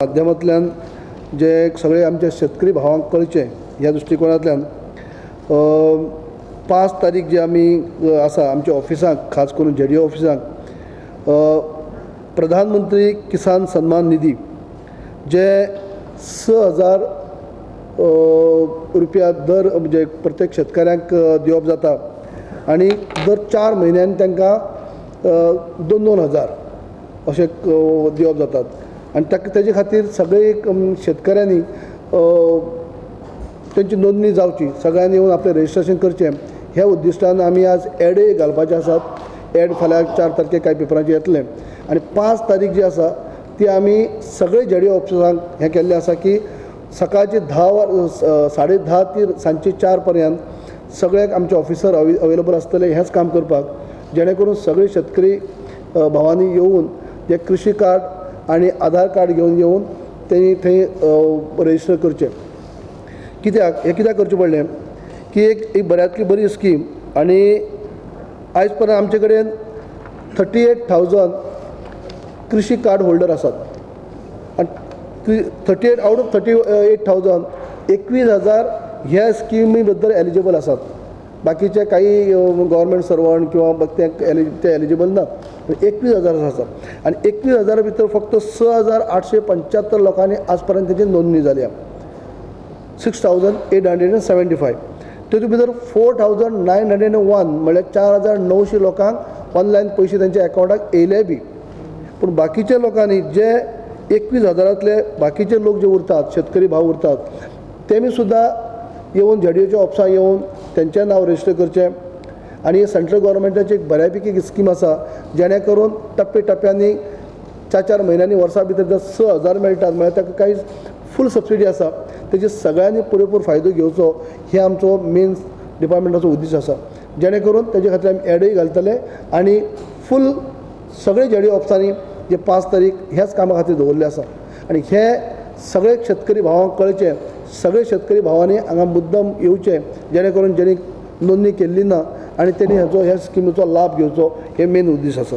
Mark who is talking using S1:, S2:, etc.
S1: माध्यमांतल्यान जे सगळे आमचे शेतकरी भावांक कळचें ह्या दृश्टीकोणांतल्यान 5 तारीख जी आमी आसा आमच्या ऑफिसांत, खास करून जेडीओ ऑफिसांत, प्रधानमंत्री किसान सन्मान निधी जे 6000 रुपया दर म्हणजे प्रत्येक शेतकऱ्यांक दिवप जाता आनी दर 4 म्हयन्यान तांकां 2-2 हजार अशें दिवप जातात आनी ताका तेजे खातीर सगळे शेतकऱ्यांनी तेंची नोंदणी जावची, सगळ्यांनी येवन आपलें रजिस्ट्रेशन करचें ह्या उद्दिश्टान आमी आज एडय घालपाचे आसात. एड फाल्यां 4 तारखेक कांय पेपरांचेर येतलें आनी 5 तारीख जी आसा ती आमी सगळे जेडीओ ऑफिसांक हें केल्लें आसा की सकाळची 10 10:30 ती सांजची 4 पर्यंत सगळ्याक आमचे ऑफिसर अवेलेबल आसतले हेंच काम करपाक, जेणे करून सगळे शेतकरी भावांनी येवन जे कृशी कार्ड आनी आधार कार्ड घेवन येवन तेणी थंय रजिस्टर करचें. कित्याक हें कित्याक करचें पडलें की एक बऱ्यांतली बरी स्कीम आनी आयज पर्यंत आमचे कडेन 38,000 कृशी कार्ड होल्डर आसात आनी 38 out of 38,000 21,000 ह्या स्किमी बद्दल एलिजिबल आसात. बाकीचे काही गव्हर्मेंट सर्वंट किंवा ते एलिजिबल ना. 21,000 आसात आनी 21,000 भितर फक्त 6,875 लोकांनी आज पर्यंत तेची नोंदणी जाल्या, 6,875. तेतूंत भितर 4,901 म्हळ्यार 4,900 लोकांक ऑनलायन पयशे तेंच्या एकावंटाक येयले बी. पूण बाकीच्या लोकांनी जे 21,000 बाकीचे लोक जे उरतात, शेतकरी भाव उरतात, तेमी सुद्दां येवन जेडीओच्या ऑफिसांत येवन तेंचें नांव रजिस्टर करचें. आनी सेंट्रल गव्हर्मेंटाची एक बऱ्या पैकी एक स्कीम आसा जेणे करून टप्पे टप्प्यांनी 4-4 म्हयन्यांनी वर्सा भितर जर 6,000 मेळटात म्हळ्यार ताका कांय फूल सबसिडी आसा, तेजे सगळ्यांनी पुरेपूर फायदो घेवचो हे आमचो मेन डिपार्टमेंटाचो उद्देश आसा. जेणे करून तेजे खातीर आमी एडय घालतले आनी फूल सगळे जेडीओ ऑफिसांनी जे 5 तारीख ह्याच कामा खातीर दवरले आसा आनी हे सगळे शेतकरी भावांक कळचें, सगळे शेतकरी भावांनी हांगा मुद्दम येवचें जेणे करून जेणी नोंदणी केल्ली ना आनी तेणी हाचो ह्या स्किमीचो लाभ घेवचो हे मेन उद्देश आसा.